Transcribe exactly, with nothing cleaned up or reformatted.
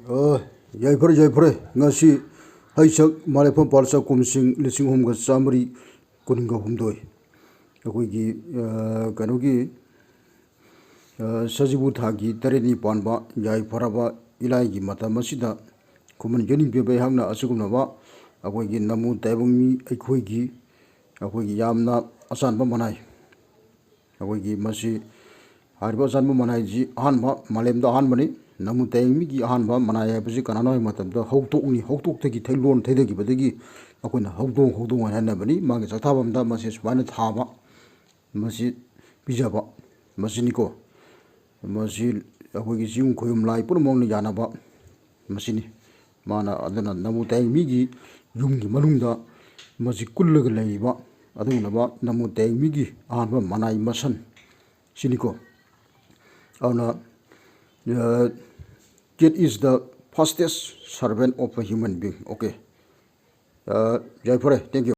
ꯑ, ꯌꯥꯏꯐꯔꯦ, ꯌꯥꯏꯐꯔꯦ꯫ ꯉꯁꯤ ꯍꯩꯁꯛ ꯃꯥꯂꯦꯐꯝ ꯄꯥꯜꯆꯥ ꯀꯨꯝꯁꯤꯡ ꯂꯤꯁꯤꯡ ꯑꯍꯨꯝꯒ ꯆꯥꯃꯔꯤ ꯀꯨꯟꯒ ꯍꯨꯝꯗꯣꯏ꯫ ꯑꯩꯈꯣꯏꯒꯤ, ꯑ, ꯀꯩꯅꯣꯒꯤ, ꯑ, ꯁꯖꯤꯕꯨ ꯊꯥꯒꯤ ꯇꯔꯦꯠꯅꯤ ꯄꯥꯟꯕ ꯌꯥꯏꯐꯔꯕ ꯏꯂꯥꯏꯒꯤ ꯃꯇꯝ ꯑꯁꯤꯗ ꯈꯨꯃꯟ ꯌꯦꯅꯤꯡꯕꯤꯕ ꯑꯩꯍꯥꯛꯅ ꯑꯁꯤꯒꯨꯝꯂꯕ ꯑꯩꯈꯣꯏꯒꯤ ꯅꯃꯨ ꯇꯥꯏꯕꯪ ꯃꯤ ꯑꯩꯈꯣꯏꯒꯤ, ꯑꯩꯈꯣꯏꯒꯤ ꯌꯥꯝꯅ ꯑꯆꯥꯟꯕ ꯃꯅꯥꯏ꯫ ꯑꯩꯈꯣꯏꯒꯤ ꯃꯁꯤ ꯍꯥꯏꯔꯤꯕ ꯑꯆꯥꯟꯕ ꯃꯅꯥꯏꯁꯤ ꯑꯍꯥꯟꯕ, ꯃꯥꯂꯦꯝꯗ ꯑꯍꯥꯟꯕꯅꯤ꯫ ꯅꯃꯨ ꯇꯥꯏꯕꯪ ꯃꯤꯒꯤ ꯑꯍꯥꯟꯕ ꯃꯅꯥꯏ ꯍꯥꯏꯕꯁꯤ ꯀꯅꯥꯅꯣ ꯍꯥꯏꯕ ꯃꯇꯝꯗ ꯍꯧꯗꯣꯡꯅꯤ꯫ ꯍꯧꯗꯣꯡꯗꯒꯤ ꯊꯩꯂꯣꯟ ꯊꯩꯗꯈꯤꯕꯗꯒꯤ ꯑꯩꯈꯣꯏꯅ ꯍꯧꯗꯣꯡ, ꯍꯧꯗꯣꯡ ꯍꯥꯏꯅ ꯍꯥꯏꯅꯕꯅꯤ꯫ ꯃꯥꯒꯤ ꯆꯥꯛꯊꯥꯐꯝꯗ ꯃꯁꯤ ꯁꯨꯃꯥꯏꯅ ꯊꯥꯕ, ꯃꯁꯤ ꯄꯤꯖꯕ, ꯃꯁꯤꯅꯤꯀꯣ꯫ ꯃꯁꯤ ꯑꯩꯈꯣꯏꯒꯤ ꯆꯤꯡ ꯈꯣꯏꯌꯨꯝ ꯂꯥꯏ ꯄꯨꯝꯅꯃꯛꯅ ꯌꯥꯅꯕ ꯃꯁꯤꯅꯤ꯫ ꯃꯥꯅ ꯑꯗꯨꯅ ꯅꯃꯨ ꯇꯥꯏꯕꯪ ꯃꯤꯒꯤ ꯌꯨꯝꯒꯤ ꯃꯅꯨꯡꯗ ꯃꯁꯤ ꯀꯨꯜꯂꯒ ꯂꯩꯔꯤꯕ ꯑꯗꯨꯒꯨꯝꯂꯕ ꯅꯃꯨ ꯇꯥꯏꯕꯪ ꯃꯤꯒꯤ ꯑꯍꯥꯟꯕ ꯃꯅꯥꯏ ꯃꯁꯟ ꯁꯤꯅꯤꯀꯣ꯫ ꯑꯗꯨꯅ, ꯑ, "Cat is the fastest servant of a human being." Okay꯫ ꯑ, ꯌꯥꯏꯐꯔꯦ꯫ Thank you꯫